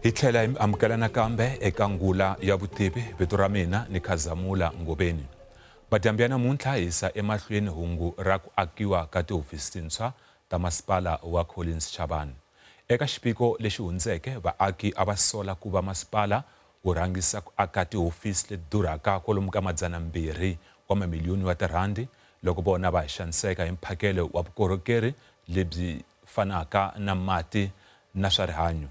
Hi tlhela hi mi amukela nakambe eka ngula ya vutivi. Vito ra mina ni Khazamula Ngobeni. Madyambu ya namuntlha hi yisa emahlweni hungu ra ku akiwa ka tihofisi tintshwa ta masipala wa Collins Chabane. Eka xiviko lexi hundzeke, vaaki a va sola ku va masipala wu rhangisa ku aka tihofisi leti durhaka kwalomu ka 200 wa mamiliyoni wa tirhandi loko vona va ha xaniseka hi mphakelo wa vukorhokeri lebyi fanaka na mati na swa rihanyo.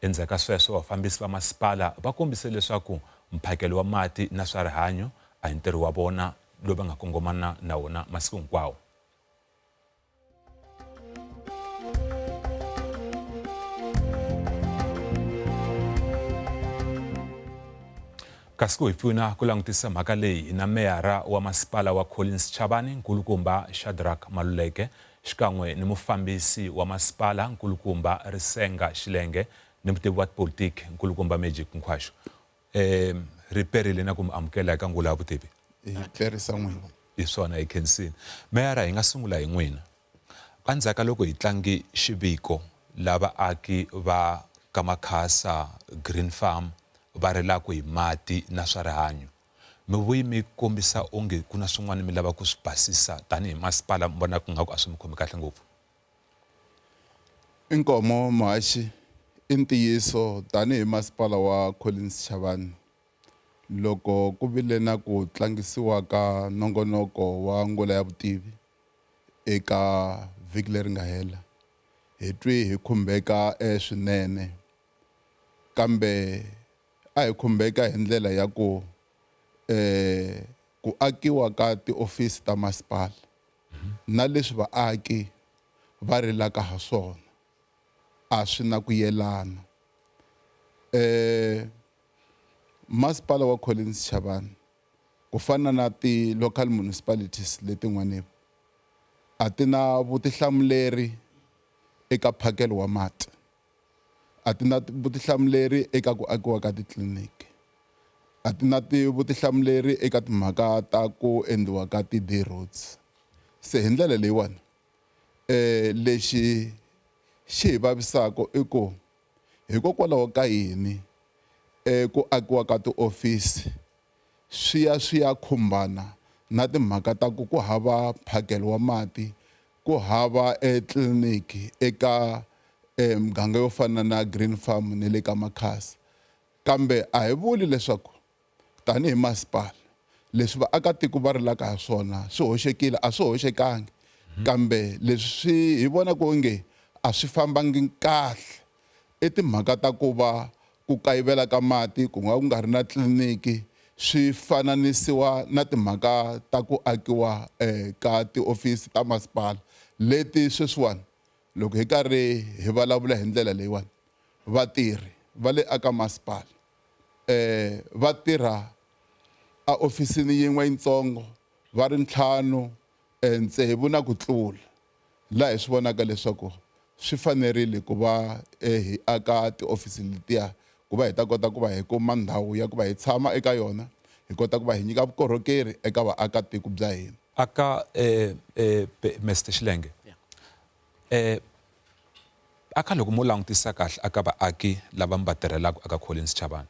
Endzhaku ka sweswo, vafambisi va masipala va kombise leswaku mphakelo wa mati na swa rihanyo a hi ntirho wa vona lowu va nga kongomana na wona masiku hinkwawo. Kasi ku hi pfuna ku langutisa mhaka leyi hi na meyara wa masipala wa Collins Chabane Nkulukumba Shadrack Maluleke xikan'we ni mufambisi wa masipala Nkulukumba Risenga Xilenge ni mutivi wa tipolitiki Nkulukumba Magic Nkhwashu. Ri perile na ku mi amukela eka Ngula ya Vutivi. Hi perisa n'wina. Hi swona hi khensile. Meyara hi nga sungula hi n'wina. Endzhaku ka loko hi tlange xiviko la vaaki va ka Makhasa Green Farm va rilaka hi mati na swa rihanyo, mi vuyi mi kombisa onge ku na swin'wana mi lava ku swi basisa tanihi masipala mi vonaka ingaku a swi mi khomi kahle ngopfu. Inkomo muhaxi, i ntiyiso tanihi masipala wa Collins Chabane loko ku vile na ku tlangisiwa ka nongonoko wa Ngula ya Vutivi eka vhiki leri nga hela, hi twi hi khumbeka swinene. Kambe a hi khumbeka hi ndlela ya ku ku akiwa ka tiofisi ta masipala na leswi vaaki va rilaka ha swona a swi na ku yelana. Masipala wa Collins Chabane ku fana na ti-local municipalities letin'wani a ti na vutihlamuleri eka mphakelo wa mati, a ti na vutihlamuleri eka ku akiwa ka titliliniki, a ti na vutihlamuleri eka timhaka ta ku endliwa ka ti-day roads. Se hi ndlela leyiwani lexi xi hi vavisaka i ku hikokwalaho ka yini ku akiwa ka tiofisi swi ya swi ya khumbana na timhaka ta ku ku hava mphakelo wa mati, ku hava etliliniki eka muganga yo fana na Green Farm ni le ka Makhasa. Kambe a hi vuli leswaku tanihi masipala leswi vaakatiko va rilaka ha swona swi hoxekile, a swi hoxekangi kambe leswi swi hi vonaka onge a swi fambangi kahle i timhaka ta ku va ku kayivela ka mati ku nga ku nga ri na tliliniki swi fananisiwa na timhaka ta ku akiwa ka tiofisi ta masipala leti sweswiwani loko hi karhi hi vulavula hi ndlela leyiwani vatirhi va le aka masipala va tirha a ofisini yin'we yitsongo va ri ntlhanu tsevu na ku tlula. Laha hi swi vonaka leswaku swi fanerile ku va hi aka tiofisi letiya ku va hi ta kota ku va hi kuma ndhawu ya ku va hi tshama eka yona, hi kota ku va hi nyika vukorhokeri eka vaakatiko bya hina. Aka Mister Xilenge, aka loko mo langutisa kahle aka vaaki lava mi va tirhelaka aka Collins Chabane,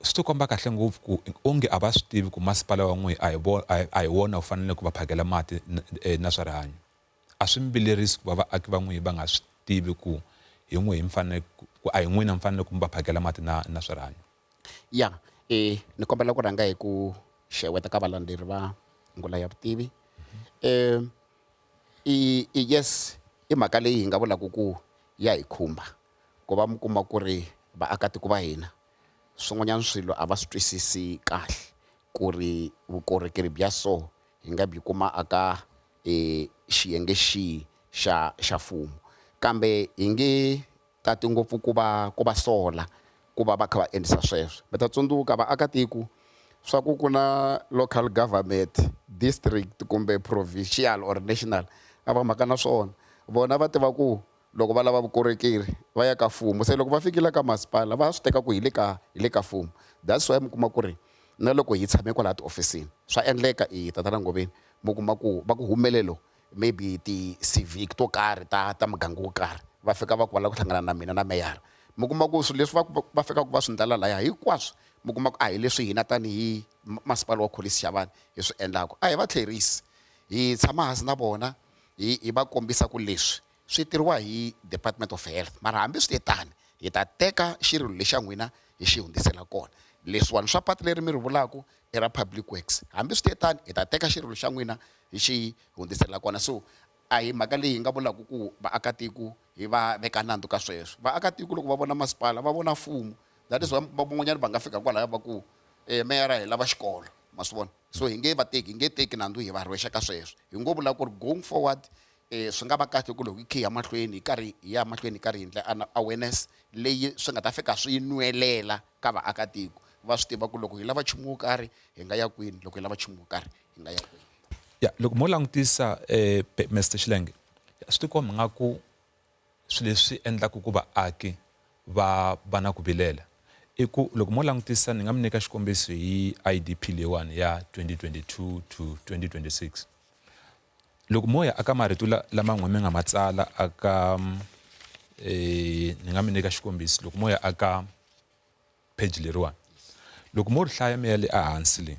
Swi ti komba kahle ngopfu ku onge a va swi tivi ku masipala wa n'wina a hi a hi wona wu faneleke ku va phakela mati na swa rihanyo. A swi mi vilerisi ku va vaaki va n'wina va nga swi tivi ku hi n'wihi mi fanele ku a hi n'wina mi faneleke mi va phakela mati na na swa rihanyo? Ya ni kombela ku rhanga hi ku xeweta ka valandzeri va Ngula ya Vutivi. I i yes i mhaka leyi hi nga vulaka ku ya hi khumba ku va mi kuma ku ri vaakatiko va hina swin'wanyana swilo a va swi twisisi kahle ku ri vukorhokeri bya so hi nga byi kuma aka xiyenge xihi xa xa mfumo kambe hi nge tati ngopfu ku va ku va sola ku va va kha va endlisa sweswo mi ta tsundzuka vaakatiko swa ku ku na local government district kumbe provincial or national a va mhaka na swona vona va tiva ku loko va lava vukorhokeri va ya ka mfumo se loko va fikile ka masipala va swi teka ku hi le ka hi le ka mfumo that's why mi kuma ku ri na loko hi tshame kwalaya tihofisini swa endleka i tatana Ngoveni mi kuma ku va ku humelelo maybe ti-civic to karhi ta ta muganga wo karhi va fika va ku va lava ku hlangana na mina na meyara. Mi kuma ku swilo leswi va fikaka va swi ndlala laya hinkwaswo mi kuma ku a hi leswi hina tanihi masipala wa Collins Chabane hi swi endlaka. A hi va tlherisi hi tshama hansi na vona hi va kombisa ku leswi swi tirhiwa hi Department of Health mara hambi swi te tani hi ta teka xirilo lexa n'wina hi xi hundzisela kona. Leswiwani swa patu leri mi ri vulaka i ra Public Works hambi swi te tani hi ta teka xirilo xa n'wina hi xi hundzisela kona. So a hi mhaka leyi hi nga vulaka ku vaakatiko hi va veka nandzu ka sweswo. Vaakatiko loko va vona masipala va vona mfumo that is why van'wanyana va nga fika kwalaya va ku meyara hi lava xikolo ma swi vona. So hi nge va teki hi nge teki nandzu hi va rhwexa ka sweswo hi ngo vula ku ri going forward swi nga va kahle ku loko hi khe hi ya mahlweni hi karhi hi ya mahlweni hi karhi hi endla awareness leyi swi nga ta fika swi nwelela ka vaakatiko va swi tiva ku loko hi lava nchumu wo karhi hi nga ya kwini loko hi lava nchumu wo karhi hi nga ya kwini. Ya loko mo langutisa Mister Xilenge swi tikomba nga ku swilo leswi endlaka ku vaaki va va na ku vilela i ku loko mo langutisa ni nga mi nyika xikombiso hi I_D_P leyiwani ya 2022 to 2026 loko mo ya aka marito lama n'we mi nga ma tsala aka ni nga mi nyika xikombiso loko mo ya aka page leriwani loko mo ri hlaya mi ya le ehansi le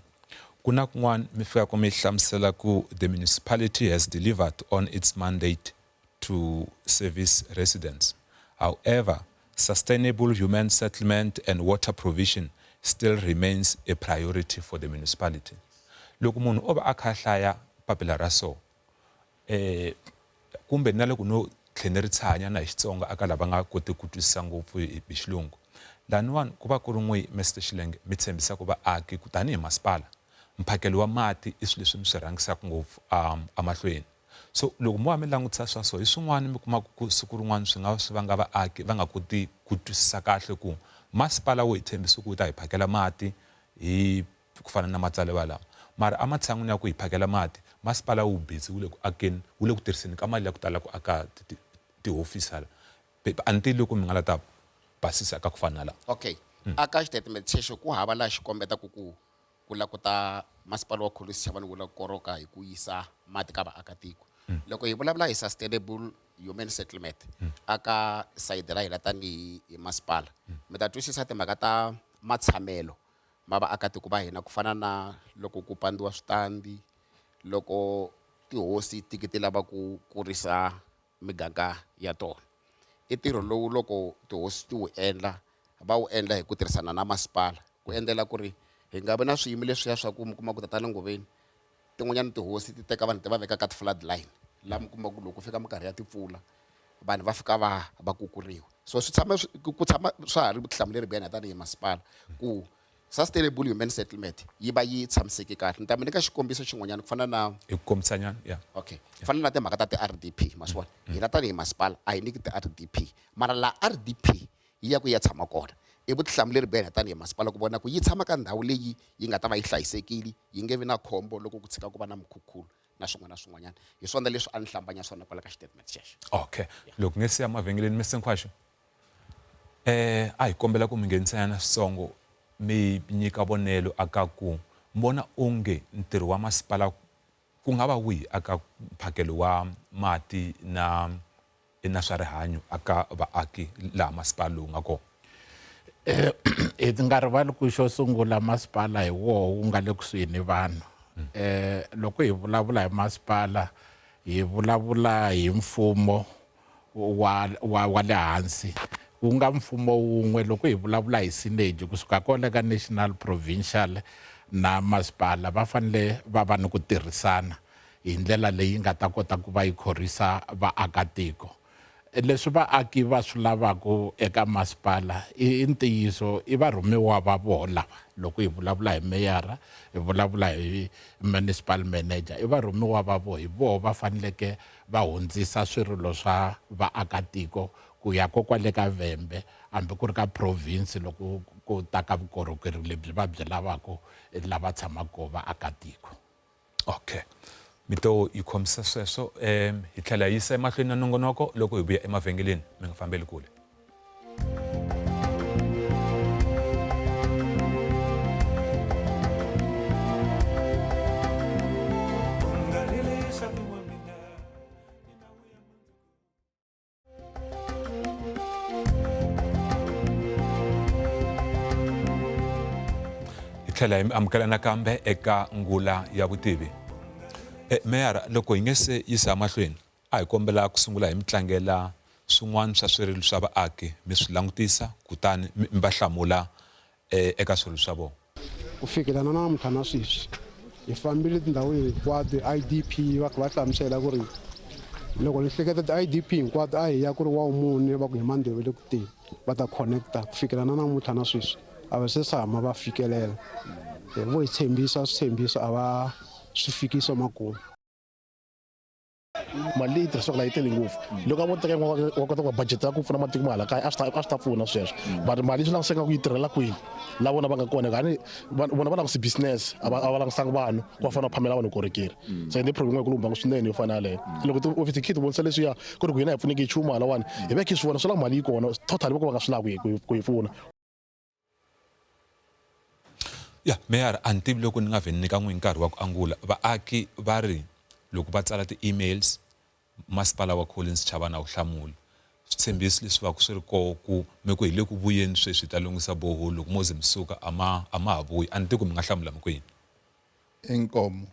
ku na kun'wana mi fikaka mi hlamusela ku the municipality has delivered on its mandate to service residents however sustainable human settlement and water provision still remains a priority for the municipality loko munhu o va a kha a hlaya papila ra so kumbe na loko no tlhe ni ri tshahanyana hi Xitsonga aka lava nga kotiki ku twisisa ngopfu hi xilungu laniwani ku va ku ri n'wi Mister Xilenge mi tshembisa ku vaaki ku tanihi masipala mphakelo wa mati i swilo leswi mi swi rhangisaka ngopfu emahlweni so loko mo va mi langutisa swa so hi swin'wana mi kumaka ku siku rin'wana swi nga swi vanga vaaki va nga koti ku twisisa kahle ku masipala wu hi tshembise ku wu ta hi phakela mati hi ku fana na matsalwa lawa mara ematshan'wini ya ku hi phakela mati masipala wu busy wu le ku akeni wu le ku tirhiseni ka mali ya ku tala ku aka tihofisi hala a ni tivi loko mi nga la ta basisa ka ku fana na laha. Okay aka xitatimende xexo ku hava laha xi kombetaka ku ku lava ku ta masipala wa Collins Chabane wu lava ku koroka hi ku yisa mati ka vaakatiko. Loko hi vulavula hi sustainable human settlement aka sayiti ra hina tanihi hi masipala mi ta twisisa timhaka ta matshamelo ma vaakatiko va hina ku fana na loko ku pandziwa switandi loko tihosi ti ti lava ku kurisa miganga ya tona. I ntirho lowu loko tihosi ti wu endla va wu endla hi ku tirhisana na masipala ku endlela ku ri hi nga vi na swiyimo leswiya swa ku mi kuma ku tatana Ngoveni tin'wanyana tihosi ti teka vanhu ti va veka ka ti-flood line laha mi kuma ku loko ku fika minkarhi ya timpfula vanhu va fika va kukuriwa so swi tshama ku tshama swa ha ri vutihlamuleri bya hina tanihi masipala ku sustainable human settlement yi va yi tshamiseke kahle. Ni ta mi nyika xikombiso xin'wanyana ku fana na hi ku kombisanyana ya okay ku fana na timhaka ta ti-R_D_P ma swi vona hina tanihi masipala a hi nyiki ti-R_D_P mara laha R_D_P yi ya ku yi ya tshama kona i vutihlamuleri bya hina tanihi masipala ku vona ku yi tshama ka ndhawu leyi yi nga ta va yi hlayisekile yi nge vi na khombo loko ku tshika ku va na mikhukhulo na swin'wana na swin'wanyana hi swona leswi a ni hlambanya swona kwala ka xitatimende xexo. Okay loko nge siya mavhengeleni Mister Nkhwashu a hi kombela ku mi nghenisanyana switsongo mi nyika vonelo aka ku mi vona onge ntirho wa masipala ku nga va wihi aka mphakelo wa mati na na swa rihanyo aka vaaki laha masipala lowu nga kona. Hi nga rivali ku xo sungula masipala hi woho wu nga le kusuhi ni vanhu. Loko hi vulavula hi masipala hi vulavula hi mfumo wa le hansi wu nga mfumo wun'we loko hi vulavula hi synergy kusuka kwale ka national provincial na masipala va fanele va va ni ku tirhisana hi ndlela leyi nga ta kota ku va yi khorwisa vaakatiko. Leswi vaaki va swi lavaka eka masipala i ntiyiso i varhumiwa va vona lava loko hi vulavula hi meyara hi vulavula hi municipal manager i varhumiwa va vona hi voho va faneleke va hundzisa swirilo swa vaakatiko ku ya ko kwale ka Vhembe hambi ku ri ka province loko ku ta ka vukorhokeri lebyi va byi lavaka lava tshamaka kona vaakatiko. Okay mi to yi khomisa sweswo hi tlhela hi yisa emahlweni na nongonoko loko hi vuya emavhengeleni mi nga fambeli kule. Tlhela hi mi amukela nakambe eka ngula ya vutivi. E, meyara loko hi nge se yisa emahlweni a hi kombela ku sungula hi mi tlangela swin'wana swa swirilo swa vaaki mi swi langutisa kutani mi va hlamula e, eka swirilo swa vona. Ku fikela na namuntlha na sweswi hi fambile tindhawu hinkwato idp va kha va hlamusela ku ri loko ni hleketa ti-idp hinkwato a hi ya ku ri wa mune va ku hi mandeve le ku teni va ta connecta ku fikela na namuntlha na sweswi a va se tshama va fikelela vo hi tshembisa switshembiso a va swi fikisa makumu. Mali leyi tirhisiwaka la yi tele ngopfu loko a vo teka wa kota ku va budget ya ku pfuna matiko ma hala kaya a swi ta a swi ta pfuna sweswo but mali swi languseka ku yi tirhela kwini la vona va nga kona hani vona va languse business a va a va langusanga vanhu ku va fanele va phamela vanhu vukorhokeri so ende problem yikulukumba swinene yo fana yaleyo loko tiofisi khe ti vonisa leswiya ku ri ku hina hi pfuneki hi nchumu halawani hi va hi khe swi vona swi lava mali yi kona totally va ku va nga swi lavi ku hi pfuna. Ya meyara a ni tivi loko ni nga vhe ni nyika n'wini nkarhi wa ku angula vaaki va ri loko va tsala ti-emails masipala wa Collins Chabane a wu hlamuli switshembiso leswi va ku swi ri koho ku mi ku hi le ku vuyeni sweswi hi ta lunghisa borehole loko mo ze mi suka a ma a ma ha vuyi a ni tivi ku mi nga hlamula mi ku yini. Inkomu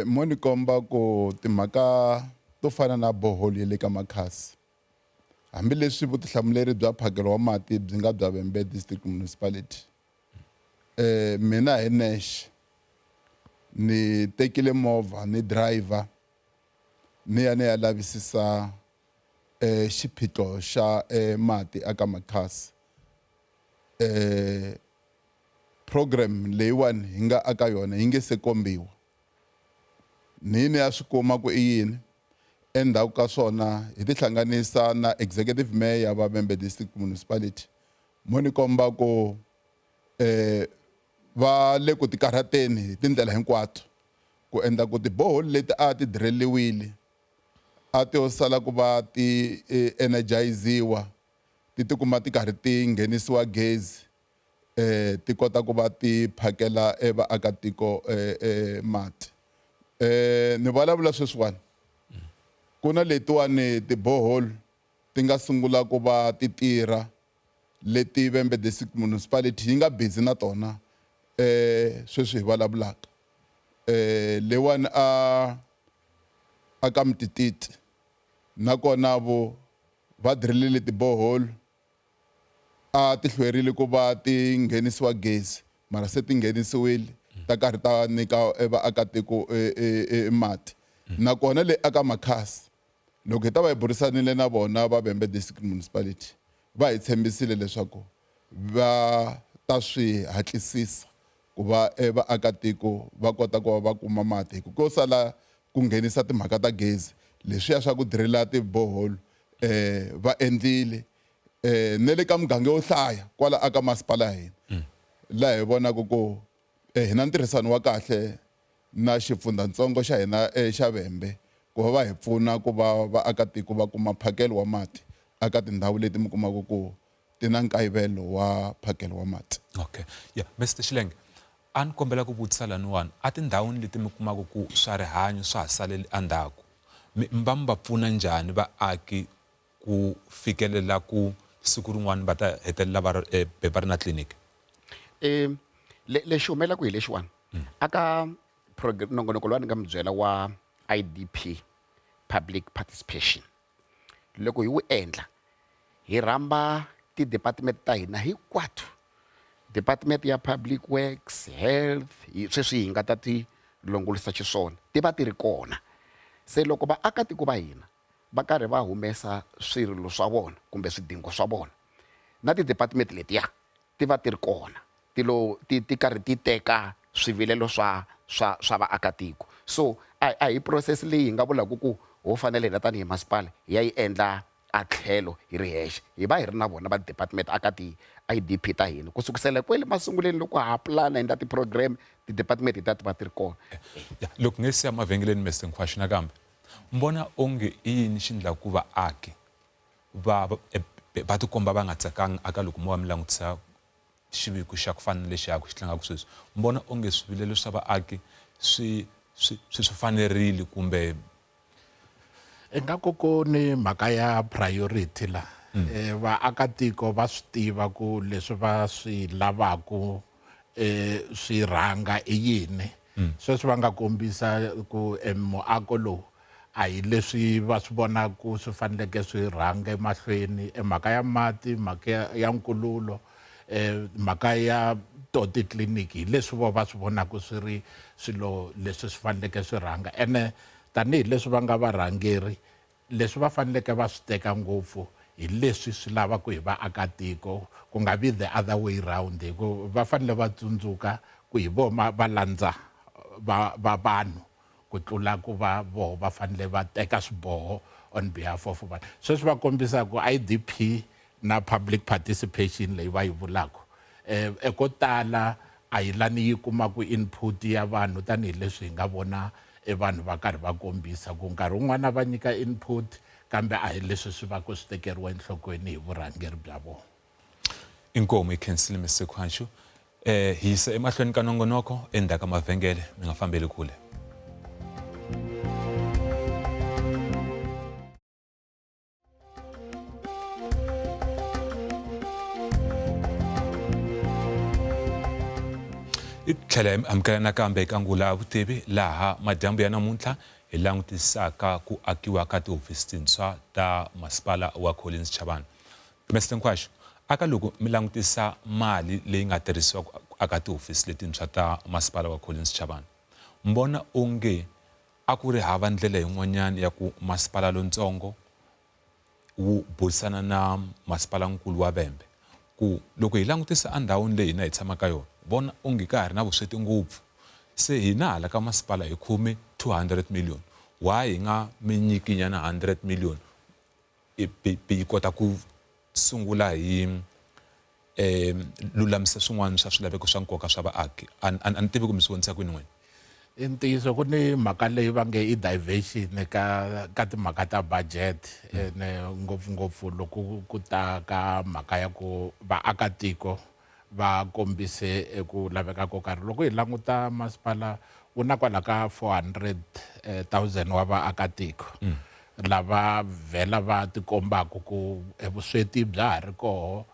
mo ni komba ku timhaka to fana na borehole ya le ka Makhasi Hambileswi vutihlamuleri bya phakelo wa mati byi nga bya Vhembe District Municipality, mina hi nexe ni tekile movha ni driver ni ya ni ya lavisisa xiphiqo xa mati aka Makhasi. Program leyiwani hi nga aka yona yi nge se kombiwa. Ni yi ni ya swi kuma ku i yini. Endzhaku ka swona hi tihlanganisa na Executive Mayor va Vhembe District Municipality mo ni komba ku va le ku tikarhateni hi tindlela hinkwato ku endla ku tiboholi leti a ti direliwile a ti yo sala ku va ti energiziwa ti tikuma ti karhi ti nghenisiwa gezi eh ti kota ku va ti phakela e vaakatiko eh mati eh ni vulavula sweswiwani ku na letiwani ti-borehole ti nga sungula ku va ti tirha leti Vhembe District Municipality yi nga busy na tona eh sweswi hi vulavulaka eh leyiwani a a ka Mtititi nakona vo va drill-ile ti-borehole a ti hlwerile ku va ti nghenisiwa gezi mara se ti nghenisiwile ta karhi ta nyika e vaakatiko e, e, e, mati nakona le aka Makhasi loko hi ta va hi burisanile na vona va Vhembe District Municipality va hi tshembisile leswaku va ta swi hatlisisa ku va e vaakatiko va kota ku va va kuma mati hi ku ko sala ku nghenisa timhaka ta gezi leswiya swa ku dirila ti-borehole va endlile ne le ka muganga yo hlaya kwala aka masipala ya hina laha hi vonaka ku hi na ntirhisano wa kahle na xifundzatsongo xa hina xa Vhembe ku va va hi pfuna ku va vaakatiko va kuma mphakelo wa mati aka tindhawu leti mi kumaka ku ti na nkayivelo wa mphakelo wa mati. Okay ya Mister Xilenge a ni kombela ku vutisa laniwani a tindhawini leti mi kumaka ku swa rihanyo swa ha saleli endzhaku mi va mi va pfuna njhani vaaki ku fikelela ku siku rin'wana va ta hetelela va ri eh, va ri na tliliniki? Lexi humelelaka hi lexiwani aka nongonoko lowu a ni nga mi byela wa I_D_P public participation loko hi wu endla hi rhamba ti-department ta hina hinkwato department ya public works health sweswi hi nga ta ti longolosa xiswona ti va ti ri kona se loko vaakatiko va hina va karhi va humesa swirilo swa vona kumbe swidingo swa vona na ti-department letiya ti va ti ri kona ti lo ti ti karhi ti teka swivilelo swa swa swa vaakatiko so a a hi process leyi hi nga vulaka ku ho fanele hina tanihi masipala hi ya yi endla a tlhelo hi ri hexe hi va hi ri na vona va department aka ti-I_D_P ta hina ku sukusela kwele masunguleni loko ha pulana endla ti-program ti-department hi ta ti va ti ri kona. Ya loko nge siya mavhengeleni Mister Nkhwashu nakambe mi vona onge i yini xi endlaka ku vaaki va va tikomba va nga tsakanga aka loko mo va mi langutisa xiviko xa ku fana na lexi ha ku xi tlangaka sweswi mi vona onge swivilelo swa vaaki swi swi swi swi fanerile kumbe Ingaku ku ni mhaka ya priority la mm. eh, vaakatiko va swi tiva ku leswi va swi lavaku swi rhanga i yini. Sweswi va nga kombisa ku muako lowu a hi leswi va swi vonaka swi faneleke swi rhanga emahlweni, mhaka ya mati, mhaka ya nkululo, mhaka ya to titliliniki, hi leswi vo va swi vonaka swi ri swilo leswi swi faneleke swi rhanga. Ene tanihileswi va nga varhangeri, leswi va faneleke va swi teka ngopfu hi leswi swi lavaka hi vaakatiko, ku nga vi the other way round, hi ku va fanele va tsundzuka ku hi vona va landza va vanhu ku tlula ku va voho va fanele va teka swiboho on behalf of vanhu. Sweswi va kombisa ku IDP na public participation leyi va yi vulaka, ko tala a yi lani yi kuma ku input ya vanhu, tanihileswi hi nga vona vanhu va karhi va kombisa ku nkarhi wun'wana va nyika input, kambe a hi leswi swi va ku swi tekeriwa enhlokweni hi vurhangeri bya vona. Inkomu yi khensile Mr Khwanshu. Hi yisa emahlweni ka nongonoko endzhaku ka mavhengele, mi nga fambeli kule. I tlhela hi amukela nakambe eka ngula ya vutivi, laha madyambu ya namuntlha hi langutisaka ku akiwa ka tihofisi tintshwa ta masipala wa Collins Chabane. Mr Nkhwashu, aka loko mi langutisa mali leyi nga tirhisiwa ku aka tihofisi letintshwa ta masipala wa Collins Chabane, mi vona onge a ku ri hava ndlela yin'wanyana ya ku masipala lontsongo wu burisana na masipalankulu wa Vhembe ku loko hi langutisa endhawini leyi hina hi tshamaka ka yona, vona onge ka ha ri na vusweti ngopfu, se hina hala ka masipala hi khome 200 million, why hi nga mi nyiki nyana 100 million yi kota ku sungula hi lulamisa swin'wana swa swilaveko swa nkoka swa vaaki? A ni tivi ku mi swi vonisa kwini n'wina. I ntiyiso ku ni mhaka leyi va nge i diversion ka timhaka ta budget, ene ngopfungopfu loko ku ta ka mhaka ya ku vaakatiko va kombise eku laveka ko karhi. Loko hi languta masipala wu na kwala ka 400,000 wa vaakatiko lava vhela va tikombaka ku vusweti bya ha ri koho,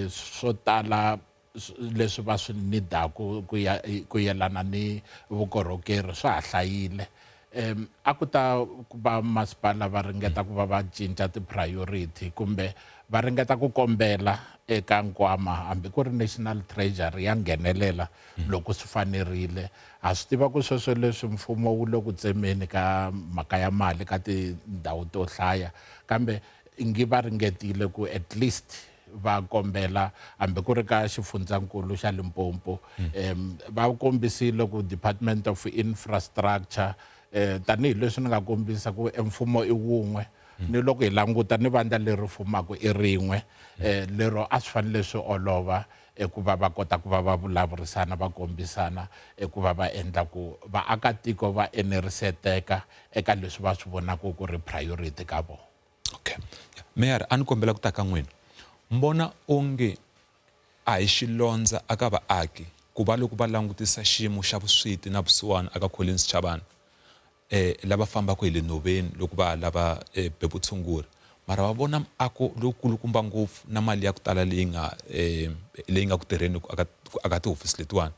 swo tala leswi va swi nidaku ku yelana ni vukorhokeri swa ha hlayile. A ku ta va masipala va ringeta ku va va cinca ti-priority kumbe va ringeta ku kombela eka nkwama, hambi ku ri National Treasury ya nghenelela loko swi fanerile. Ha swi tiva ku sweswo leswi mfumo wu le ku tsemeni ka mhaka ya mali ka tindhawu to hlaya, kambe ngi va ringetile ku at least va kombela hambi ku ri ka xifundzankulu xa Limpopo. Va kombisile ku Department of Infrastructure, tanihileswi ni nga kombisa ku mfumo i wun'we, ni loko hi languta ni vandla leri fumaka i rin'we, lero a swi fanele swi olova eku va va kota ku va va vulavurisana, va kombisana eku va va endla ku vaakatiko va eneriseteka eka leswi va swi vonaka ku ri priority ka vona. Okay, meyara, a ni kombela ku ta ka n'wina. Mi vona onge a hi xilondza aka vaaki ku va loko va langutisa xiyimo xa vusweti na vusiwana aka Collins Chabane, lava fambaka hi le nhoveni loko va lava vutshunguri, mara va vona miako lowukulukumba ngopfu na mali ya ku tala leyi nga ku tirheni ku aka tihofisi letiwani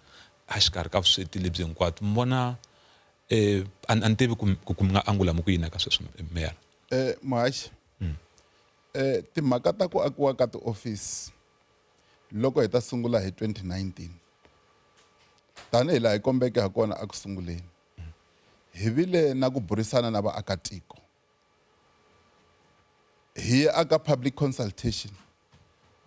exikarhi ka vusweti lebyi hinkwato? Mi vona a ni tivi ku mi nga angula mi ku yini eka sweswo, meyara. Muhaxi, timhaka ta ku akiwa ka tiofisi loko hi ta sungula hi 2019, tanihi laha hi kombeke ha kona eku sunguleni, hi vile na ku burisana na vaakatiko, hi ya aka public consultation,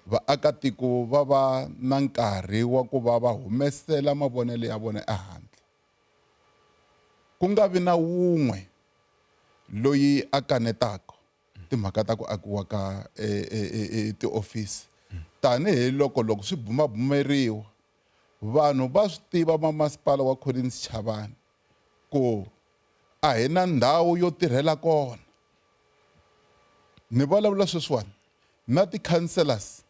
vaakatiko va va na nkarhi wa ku va va humesela mavonelo ya vona ehandle, ku nga vi na wun'we loyi a kanetaka timhaka ta ku akiwa ka tiofisi, tanihiloko loko swi bumabumeriwa vanhu va swi tiva va masipala wa Collins Chabane ku a hi na ndhawu yo tirhela kona. Ni vulavula sweswiwani na ti-councillors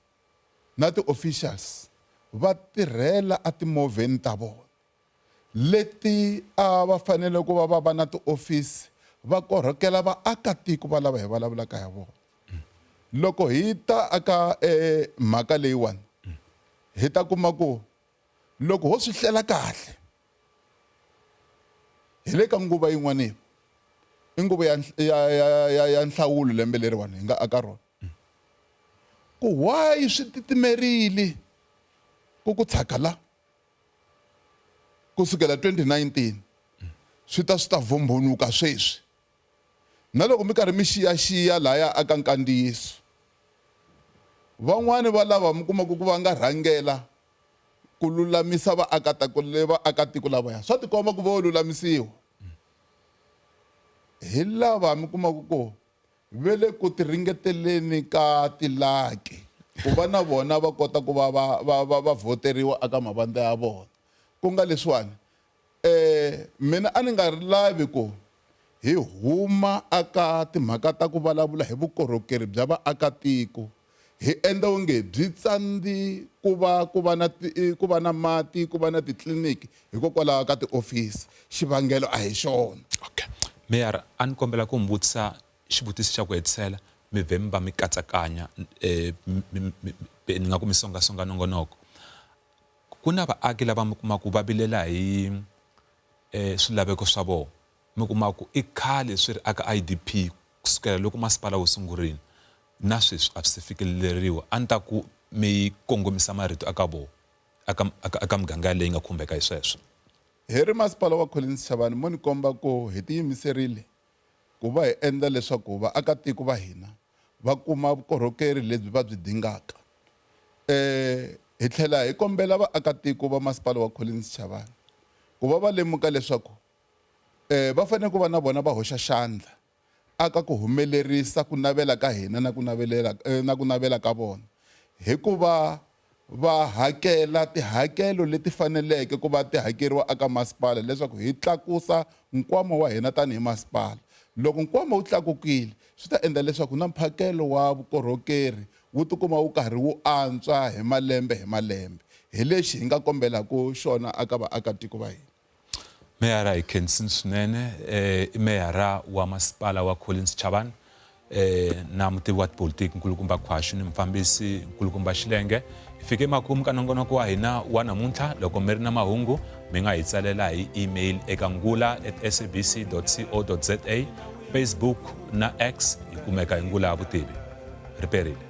na ti-officials va tirhela etimovheni ta vona leti a va fanele ku va va va na tiofisi va korhokela vaakatiko va lava hi vulavulaka hi vona. Loko hi ta aka mhaka leyiwani, hi ta kuma ku Loko ho swi hlela kahle hi le ka nguva yin'wana i nguva ya ya ya ya ya nhlawulo lembe leriwani hi nga aka rona ku why swi titimerile ku ku tshaka la kusukela 2019 swi ta swi ta vhombonuka sweswi na loko mi karhi mi xiyaxiya laya aka nkandziyiso van'wani va lava mi kumaka ku va nga rhangela ku lulamisa vaakatiko vaakatiko lavaya swa tikomba ku vo lulamisiwa hi lava mi kumaka ku ve le ku ti ringeteleni ka tilaki ku va na vona va kota ku va va va va va vhoteriwa eka mavandla ya vona ku nga leswiwani eh mina a ni nga ri lavi ku hi huma aka timhaka ta ku vulavula hi vukorhokeri bya vaakatiko hi endla onge byi tsandzi ku va ku va na ku va na mati ku va na titliliniki hikokwalaho ka tiofisi xivangelo a hi xona okay meyara a ni kombela ku mi vutisa xivutiso xa ku hetisela mi vhe mi va mi katsakanya um ni nga ku mi songasonga nongonoko ku na vaaki lava mi kumaka va vilela hi um swilaveko swa vona mi kuma ku i khale swi ri aka I_D_P kusukela loko masipala wu sungurile na sweswi a swi se fikeleriwa a ni ta ku mi kongomisa marito aka vona aka aka aka muganga yaleyi nga khumbeka hi sweswo. Hi ri masipala wa Collins Chabane mo ni komba ku hi tiyimiserile ku va hi endla leswaku vaakatiko va hina va kuma vukorhokeri lebyi va byi dingaka. Hi tlhela hi kombela vaakatiko va masipala wa Collins Chabane ku va va lemuka leswaku va fanele ku va na vona va hoxa xandla aka ku humelerisa ku navela ka hina na ku navelela na ku navela ka vona hikuva va hakela tihakelo leti faneleke ku va ti hakeriwa aka masipala leswaku hi tlakusa nkwama wa hina tanihi masipala loko nkwama wu tlakukile swi ta endla leswaku na mphakelo wa vukorhokeri wu tikuma wu karhi wu antswa hi malembe hi malembe hi lexi hi nga kombelaka xona aka vaakatiko va hina. Meyara hi khensini swinene i meyara wa masipala wa Collins Chabane na mutivi wa tipolitiki nkulukumba Khwashu ni mufambisi nkulukumba Xilenge hi fike emakumu ka nongonoko wa hina wa namuntlha loko mi ri na mahungu mi nga hi tsalela hi email eka ngula at sabc co za Facebook na X hi kumeka hi ngula ya vutivi ri perile.